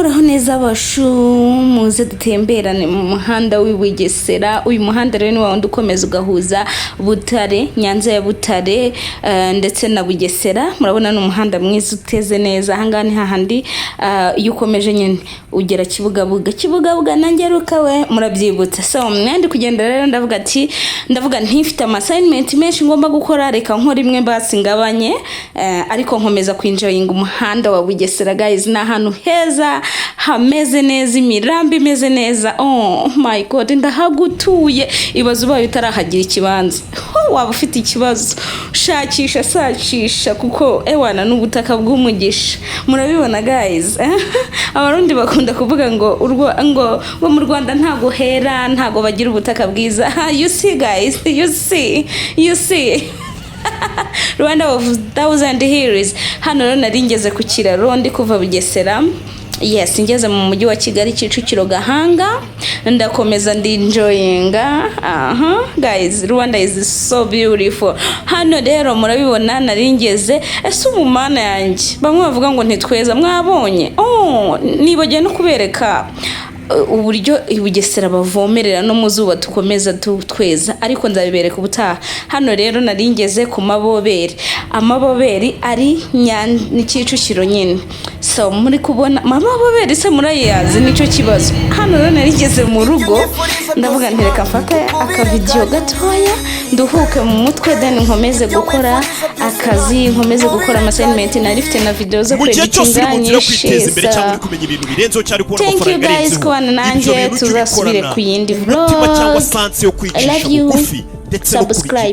Muraho neza abashu, muze dutemberane mu muhanda w'i Bugesera. Uyu muhanda rero ni wa wundi ukomeza ugahuza Butare, Nyanza ya Butare, ndetse na Bugesera. Murabona ni umuhanda mwiza uteze neza. Ahangaha ni hahandi iyo ukomeje nyine ugera Kibugabuga, Kibugabuga nanjye we murabyibutsa. So mwandi kugenda rero, ndavuga ati, ndavuga ntifite ama assignment menshi ngomba gukora, reka nkora imwe basi ngabanye, ariko nkomeza kwinjoyinga umuhanda wa Bugesera. Guys, ni ahantu heza hameze neza, imirambi imeze neza. Oh my God, ndahagutuye. Ibaze ubaye utarahagira ikibanza. Ho, waba ufite ikibazo, shakisha shakisha, kuko ewana ni ubutaka bw'umugisha. Murabibona guys, Abarundi bakunda kuvuga ngo urwo ngo mu Rwanda ntago hera, ntago bagira ubutaka bwiza. You see guys, you see, you see, Rwanda of thousand hills. Hano rero nari ngeze ku kiraro, ndi kuva Bugesera, yes, ngeze mu mujyi wa Kigali, Kicukiro, Gahanga. Ndakomeza ndi enjoyinga. Aha guys, Rwanda is so beautiful. Hano rero murabibona nari ngeze. Ese ubu Mana yanjye, bamwe bavuga ngo ntitweza, mwabonye? Oh, nibagiwe no kubereka uburyo i Bugesera bavomerera no mu zuba tukomeza tweza, ariko nzabibereka ubutaha. Hano rero nari ngeze ku maboberi, amaboberi ari Kicukiro nyine. So muri kubona amaboberi se murayazi? Nicyo kibazo. Hano rero nari ngeze mu rugo, ndavuga nti reka mfate akavidiyo gatoya nduhuke mu mutwe, then nkomeze gukora akazi, nkomeze gukora ama assignment. Nari mfite na video zo Mu gihe cyose uri mu nzira yo kweditinga kwiteza imbere cyangwa uri nyinshi. kumenya ibintu birenzeho cyangwa uri kubona Thank you amafaranga guys arenzeho, kubana nanjye. ibyo bintu ujye Tuzasubire ubikorana ku yindi umutima cyangwa vlog. sense yo I kwicisha love you. bugufi ndetse no Subscribe. kubigira